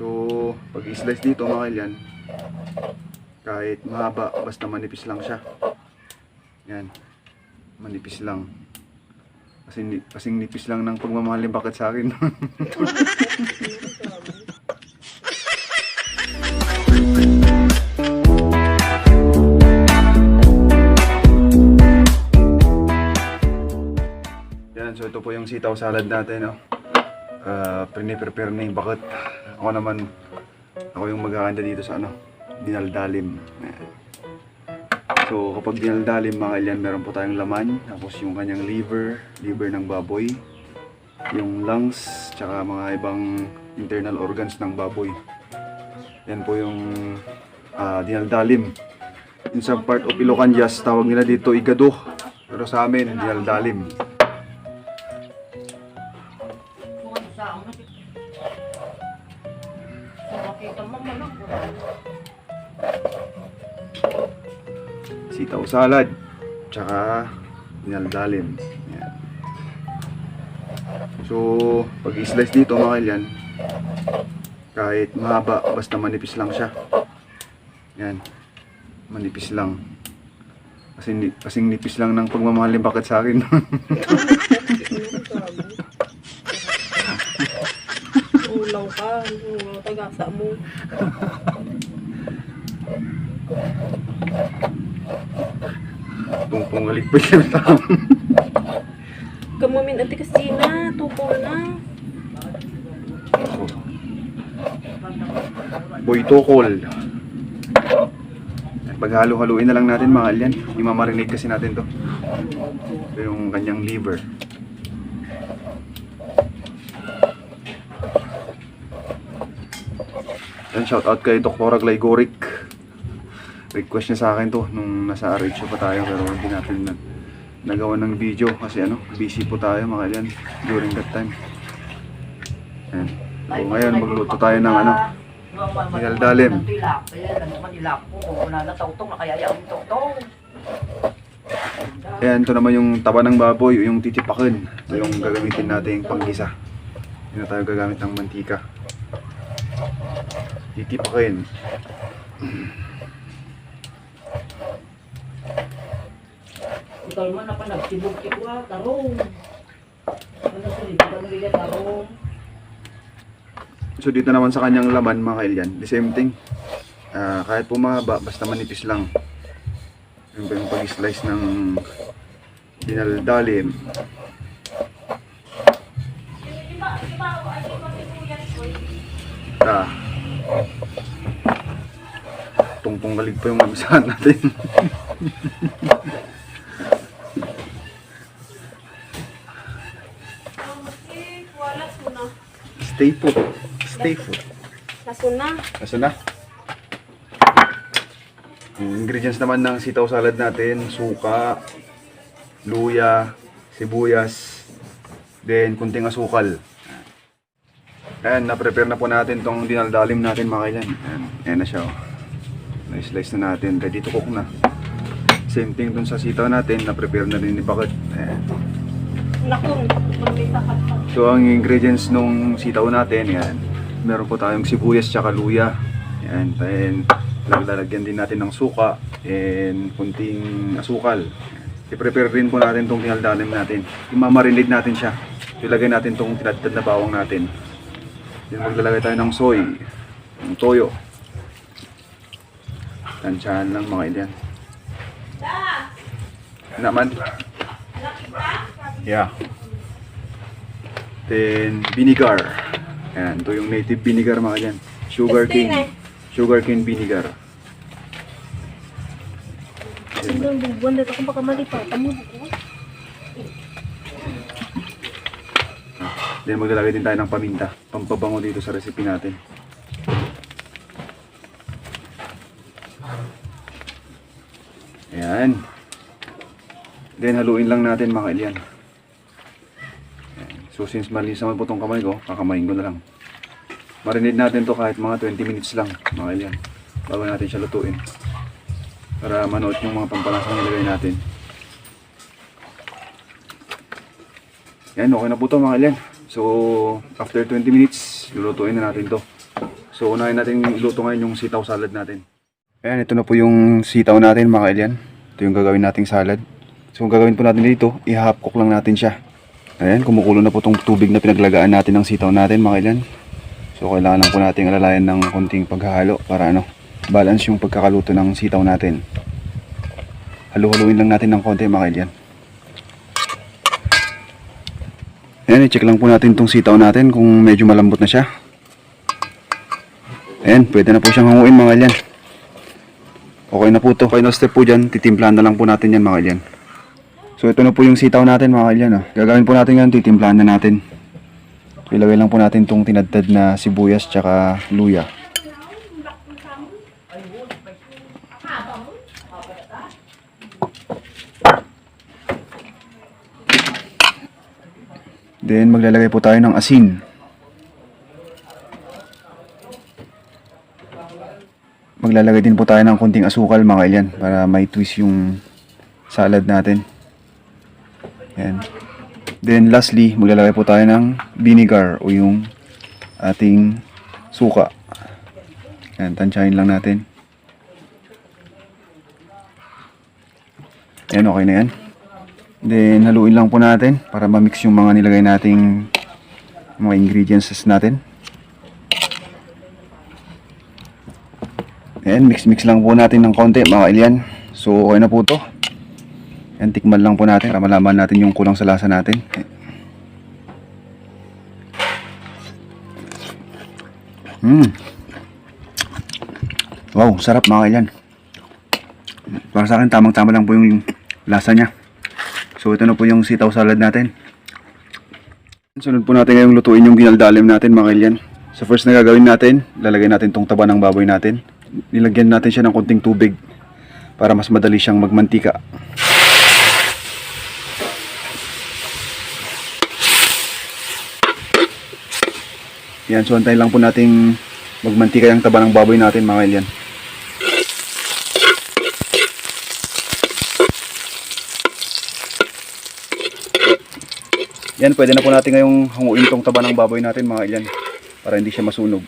So, pag i-slice dito mga kailan, kahit mahaba, basta manipis lang siya. Yan. Manipis lang. Kasing nipis lang ng pagmamahal ni Bakit sa akin. Yan, so ito po yung sitaw salad natin, no? Prepare na yung Bakit. Ako yung maghahanda dito sa dinaldalim. Ayan. So kapag dinaldalim mga kailan, meron po tayong laman, tapos yung kanyang liver ng baboy, yung lungs, tsaka mga ibang internal organs ng baboy. Yan po yung dinaldalim. Yung sa part of Ilocanias, tawag nila dito igado, pero sa amin dinaldalim. Sitaw salad, tsaka dinaldalim. Yan. So, pag i-slice dito mga kailan, kahit mahaba, basta manipis lang siya. Yan. Manipis lang. Kasing nipis lang ng pagmamahal ni Bakit sa akin. Ulaw ka, tagasa mo. Pungalik pa siya tao. Kamamin ati kasi na, tupol na. Boy tokol. Paghalo-haluin na lang natin mga alyan. Imamarinate kasi natin to. Ito yung kanyang liver. Yan, shout out kay Dr. Glygorik. Request niya sa akin to nung nasa RH pa tayo, pero hindi natin nagawa ng video kasi busy po tayo mga alyan during that time. Yan. So ngayon magluto tayo ng dinaldalim. Ayan, ito naman yung taba ng baboy o yung titipakin. Ito yung gagamitin nating panggisa. Hindi na tayo gagamit ng mantika. Titipakin. Ikaw man na pa nagtibog-tibog ka, tarong. Ano sulit, ikaw nagiging tarong. So dito naman sa kanyang laman mga kailyan, the same thing. Kahit pumaba, basta manipis lang. Yung pa yung pag-slice ng dinaldalim. Tungtong galig pa yung mamisahan natin. Stay put. Stay put. Laso na. Yung ingredients naman ng sitaw salad natin, suka, luya, sibuyas, then kunting asukal. Ayan, na-prepare na po natin tong dinaldalim natin mga kailan. Ayan na siya. Na-slice na natin, ready to cook na. Same thing dun sa sitaw natin, na-prepare na rin ni Bakit. Ayan. So ang ingredients nung sitaw natin, yan, meron po tayong sibuyas tsaka luya. Yan, then lalagyan din natin ng suka and kunting asukal. I-prepare rin po natin tong dinaldalim natin. I-marinate natin siya. Ilagay natin tong tinadtad na bawang natin. Then maglalagay tayo ng soy, ng toyo. Tansyahan lang mga ilyan. Naman. Yeah. Then vinegar. Ayan, ito yung native vinegar mga yan. Sugar cane vinegar. Then maglalagay din tayo ng paminta, pampabango dito sa recipe natin. Ayan. Then haluin lang natin mga ilyan. So since malinis naman po itong kamay ko, kakamayin ko na lang. Marinate natin to kahit mga 20 minutes lang mga ilyan, bago natin siya lutuin. Para manood yung mga pampalasang nilagay natin. Yan, okay na po ito mga ilyan. So after 20 minutes, lulutuin na natin to. So unahin natin iluto ngayon yung sitaw salad natin. Ayan, ito na po yung sitaw natin mga kailyan. Ito yung gagawin nating salad. So ang gagawin po natin dito, i-half cook lang natin siya. Ayan, kumukulo na po itong tubig na pinaglagaan natin ng sitaw natin mga kailyan. So kailangan lang po natin alalayan ng konting paghahalo para balance yung pagkakaluto ng sitaw natin. Halu-haluin lang natin ng konti mga kailyan. Ayan, i-check lang po natin itong sitaw natin kung medyo malambot na siya. Ayan, pwede na po siyang hanguin mga kailyan. Okay na po ito. Final step po dyan, titimplahan na lang po natin yan mga kailyan. So ito na po yung sitaw natin mga kailyan. Gagawin po natin yan, titimplahan na natin. So, ilagay lang po natin itong tinadtad na sibuyas tsaka luya. Then maglalagay po tayo ng asin. Maglalagay din po tayo ng konting asukal mga kailyan para may twist yung salad natin. Ayan. Then lastly, maglalagay po tayo ng vinegar o yung ating suka. Ayan, tansyahin lang natin. Ayan, okay na yan. Then haluin lang po natin para ma-mix yung mga nilagay nating mga ingredients natin. Ayan, mix lang po natin ng konti mga kailyan. So okay na po to. Ayan, tikman lang po natin para malaman natin yung kulang sa lasa natin. Wow, sarap mga kailyan. Para sa akin tamang tama lang po yung lasa nya. So ito na po yung sitaw salad natin. Sunod po natin ngayong lutuin yung ginaldalim natin mga kailyan. So first na gagawin natin, lalagay natin tong taba ng baboy natin. Nilagyan natin siya ng konting tubig para mas madali siyang magmantika. Yan, so antayin lang po nating magmantika yung taba ng baboy natin mga kailyan. Yan, pwede na po natin ngayong hanguin tong taba ng baboy natin mga kailyan para hindi siya masunog.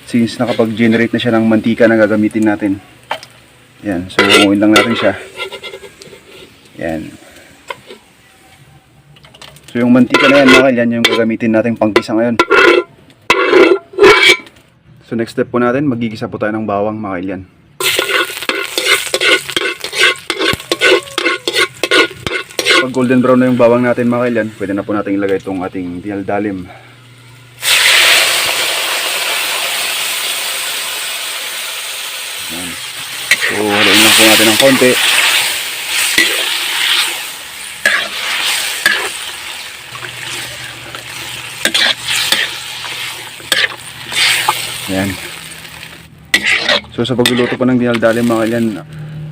Since nakapag-generate na siya ng mantika na gagamitin natin. Yan, so hanguin lang natin siya. Yan. So yung mantika na yan mga kailyan yung gagamitin natin panggisa ngayon. So next step po natin, magigisa po tayo ng bawang mga kailyan. Pag golden brown na yung bawang natin mga kailyan, pwede na po natin ilagay itong ating dinaldalim. Yan. So haluin lang po natin ng konti. Yan. So sa pagluluto po ng dinaldalim mga kailyan,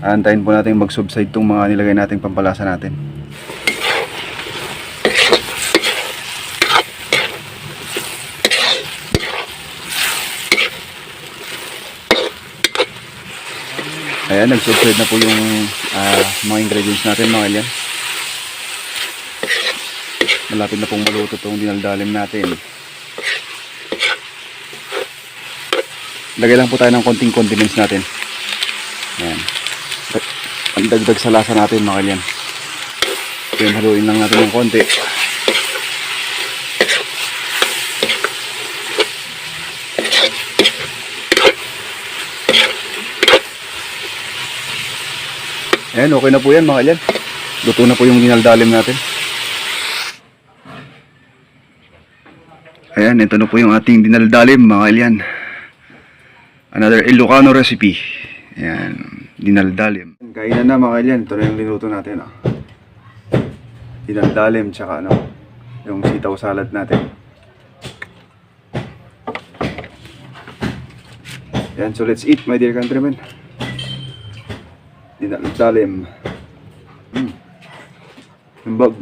aantayin po natin mag-subside itong mga nilagay nating pampalasa natin. Ayan, nag-subside na po yung mga ingredients natin mga kailyan. Malapit na pong maluto itong dinaldalim natin. Lagay lang po tayo ng konting condiments natin. Ayan. Ang dagdag sa lasa natin mga kailyan. Ayan, haluin lang natin ng konti. Ayan, okay na po yan mga kailyan. Luto na po yung dinaldalim natin. Ayan, ito na po yung ating dinaldalim mga kailyan. Another Ilocano recipe. Ayan, dinaldalim. Kainan na mga kailyan. Ito na yung linuto natin. Dinaldalim tsaka yung sitaw salad natin. Ayan, so let's eat my dear countrymen. Dinaldalim. Humbag.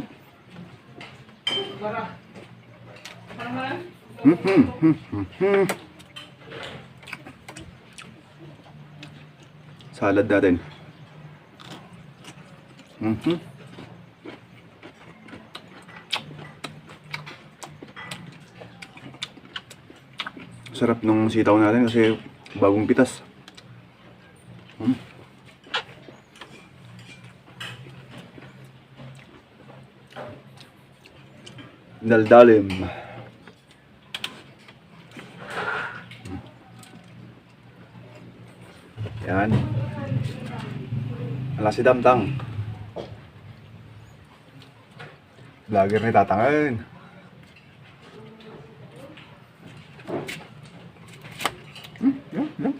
Salad natin. Sarap nung sitaw natin kasi bagong pitas. Dinaldalim. Yan. Wala si Damtang. Vlogger ni Tatangin. Yan.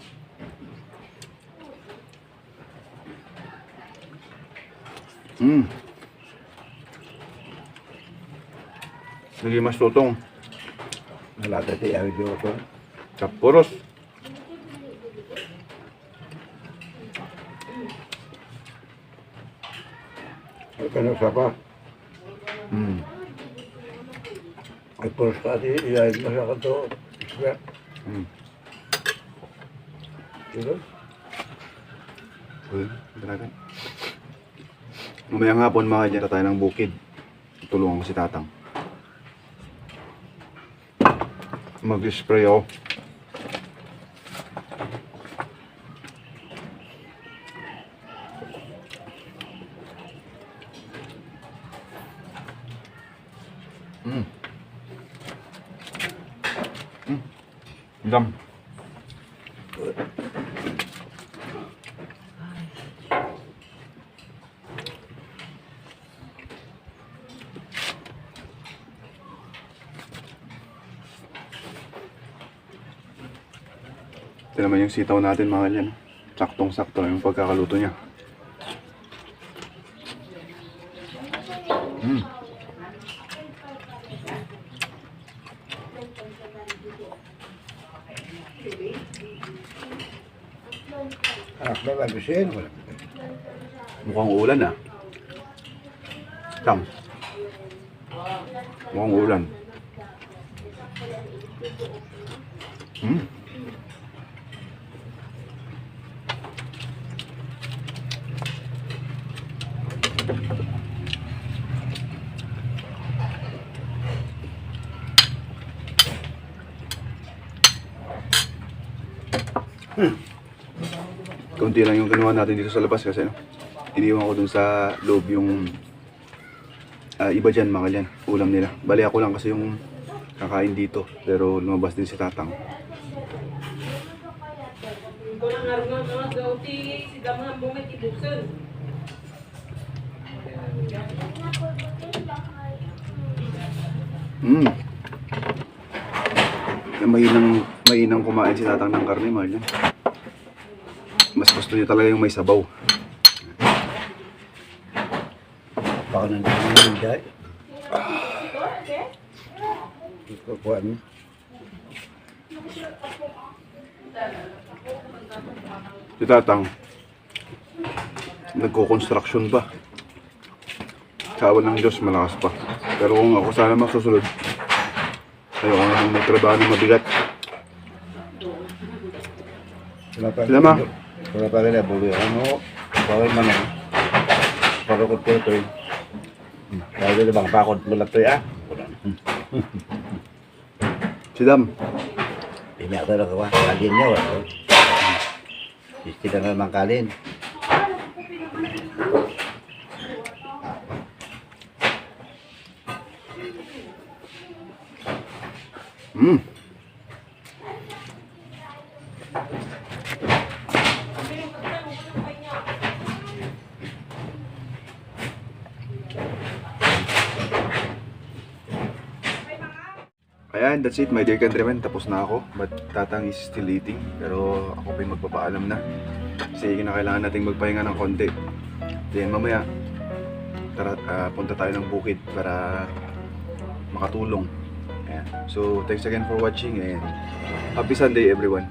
Lagi mas tutong. Wala tadi yang itu apa? Kapuros. Kena siapa? Itu tadi ya masyarakat tu. Ya. Itu. Uy, talaga. Mamayang hapon mga dyan tayo ng bukid. Tulungan ko si Tatang. Mag-spray ako. Dam. Ito naman yung sitaw natin mga yan. Saktong-sakto yung pagkakaluto niya. Anak na bagusin. Mukhang ulan ah. Tam. Mukhang ulan. Kunti lang yung kinuha natin dito sa labas kasi iniwan ko dun sa loob yung iba dyan mga dyan, ulam nila. Bali ako lang kasi yung kakain dito pero lumabas din si Tatang. Ito lang nga mga gauti, si Damang bumit ibusan. Mainang kumain si Tatang ng karne mga dyan. Mas gusto niya talaga yung may sabaw. Baka nandiyan yung day. Ito po ano? Si Tatang, nagko-construction pa. Sa awan ng Diyos, malakas pa. Pero kung ako sana masusunod, ayoko nang magtrabaho ng mabigat. Lama. Wala pa rin buli. Ano? Bawal man eh. Parokot ko ito eh. Dahil ito bang pakot mo lang ito eh ah. Si Dam, Pinayak talaga ka. Kalin niya wala. Isti ka naman kalin. Ayan, that's it my dear countrymen. Tapos na ako. But Tatang is still eating. Pero ako pa yung magpapaalam na. Kasi kinakailangan nating magpahinga ng konti. Then mamaya, tara, punta tayo ng bukid para makatulong. Ayan. So, thanks again for watching and happy Sunday everyone.